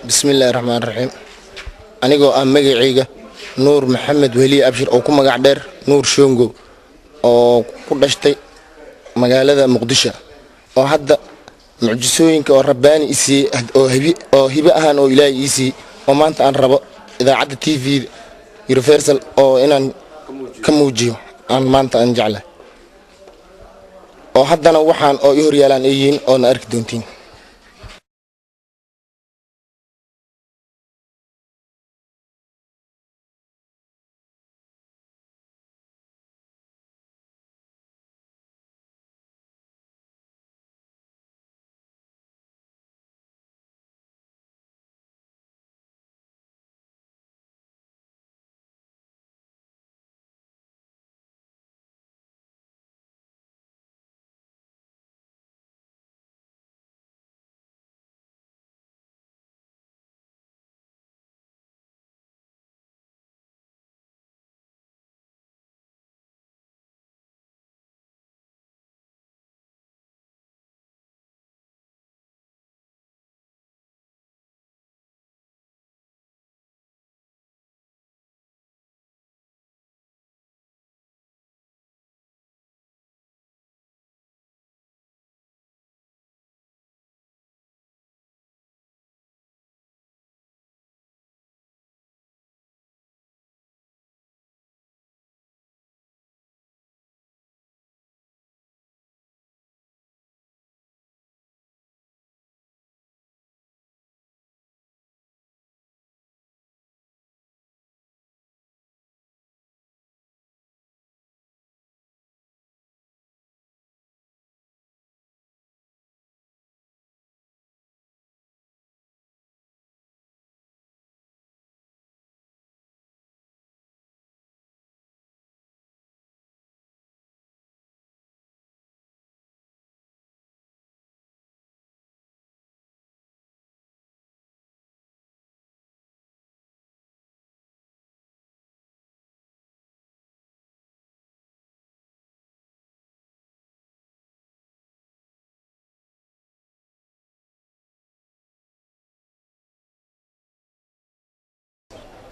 Bismillaahi raxmaan raxiim. Anigoo ah magacayga Nuur Maxamed Weliye Abshir, oo ku magac dheer Nuur Shongo, oo ku dhashtay magaalada Muqdisho, oo hadda mucjisooyinka oo rabbaani i siiyey oo hibe ahaan oo Ilaahay ii siiyey, oo maanta aan rabo idaacadda TV Universal oo inaan ka muujiyo aan maanta aan jeclahay, oo haddana waxaan oo i horyaalaan ay yihiin oona arki doontiin.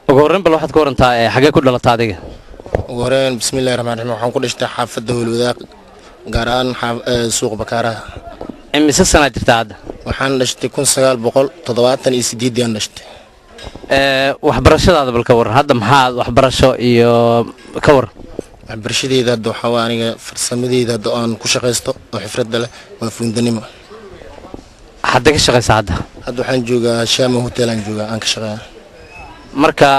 Ugu horreyn, bal waxaad ka warantaa xaggee ku dhalata adiga? Ugu horeyn, bismillahi raxmaan raxiim. Waxaan ku dhashtay xaafadda Howlwadaaq, gaar ahaan suuq Bakaaraha. Imise sanaa jirtaa hadda? Waxaan dhashtay 1978-dii aan dhashtay. Waxbarashadaada bal ka waran hadda, maxaad waxbarasho iyo ka waran? Waxbarashadeyda hadda waxaa waa aniga farsamadeyda hadda aan ku shaqaysto oo xifradda leh waa fuundanimo. Hadda ka shaqaysaa hadda? Hadda waxaan joogaa Shama Hotel aan joogaa, aan ka shaqeeyaa. Marka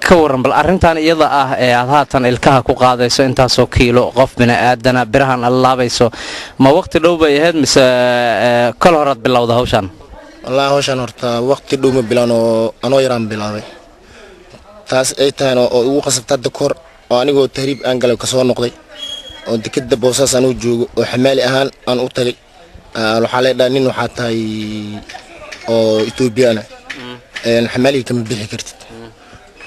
ka waran bal arrintan iyada ah ee aad haatan ilkaha ku qaadayso intaasoo kiilo qof bini'aadana, birahan aad laabayso, ma waqti dhow bay ahayd mise kol horaad bilowda hawshan? Wallaahi hawshan horta waqti dhow ma bilaan, oo anoo yaraan bilaabay. Taas ay tahayna oo igu qasabta hadda kahor oo anigoo tahriib aan galay kasoo noqday, oo dekeda Boosaas anuu joogo oo xamaali ahaan aan u tagay. Waxaa la dhaha, nin waxaa tahay oo Etoobiyana xamaaliga kama bixi kartid.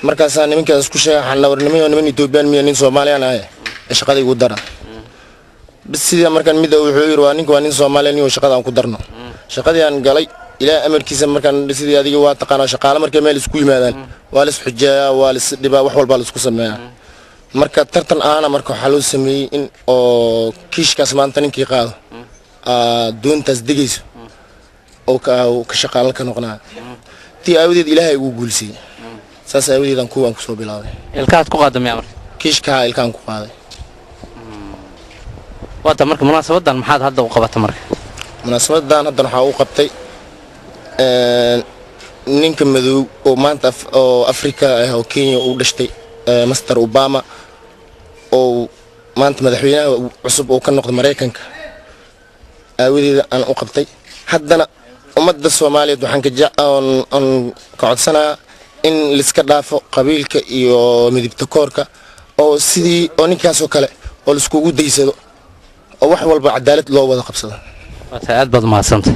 Markaasaa nimankaas isku sheega, waxaan war niman niman Etoobiyaan miya, nin Soomaaliyaan ah ee shaqada igu dara. Bas sidaa markaan mida wuxuu yidhi, waa ninka, waa nin Soomaaliya, nin shaqada aan ku darno. Shaqadii aan galay, Ilaah amarkiisa, markaan sidii adiga waa taqaanaa, shaqaale markay meel isku yimaadaan waa la is xujeeyaa, waa la is dhibaa, wax walbaa la isku sameeyaa. Marka tartan ahaana marka waxaa loo sameeyey in oo kiishkaas maanta ninkii qaado doontaas degayso oo ka shaqaalo ka noqonaya. Tii aawadeed Ilaahay ugu guulsiiyey, saas aawadeed aan kuwa aan kusoo bilaabay. Ilkahaad ku qaada miyaa marka? Kiishkaha ilkaan ku qaaday. Waata marka munaasabadan maxaad hadda u qabata marka? Munaasabadan haddan waxaa u qabtay ninka madow oo maanta oo Afrika ah oo Kenya uu dhashtay, Master Obama, oo maanta madaxweynaha cusub oo ka noqday Maraykanka aawadeeda aan u qabtay. Haddana ummadda Soomaaliyeed waxaan aan ka codsanayaa in laiska dhaafo qabiilka iyo midibta koorka, oo sidii oo ninkaasoo kale oo laiskugu daysado, oo wax walba cadaalad loo wada qabsado. Waata, aad baad umahadsanta.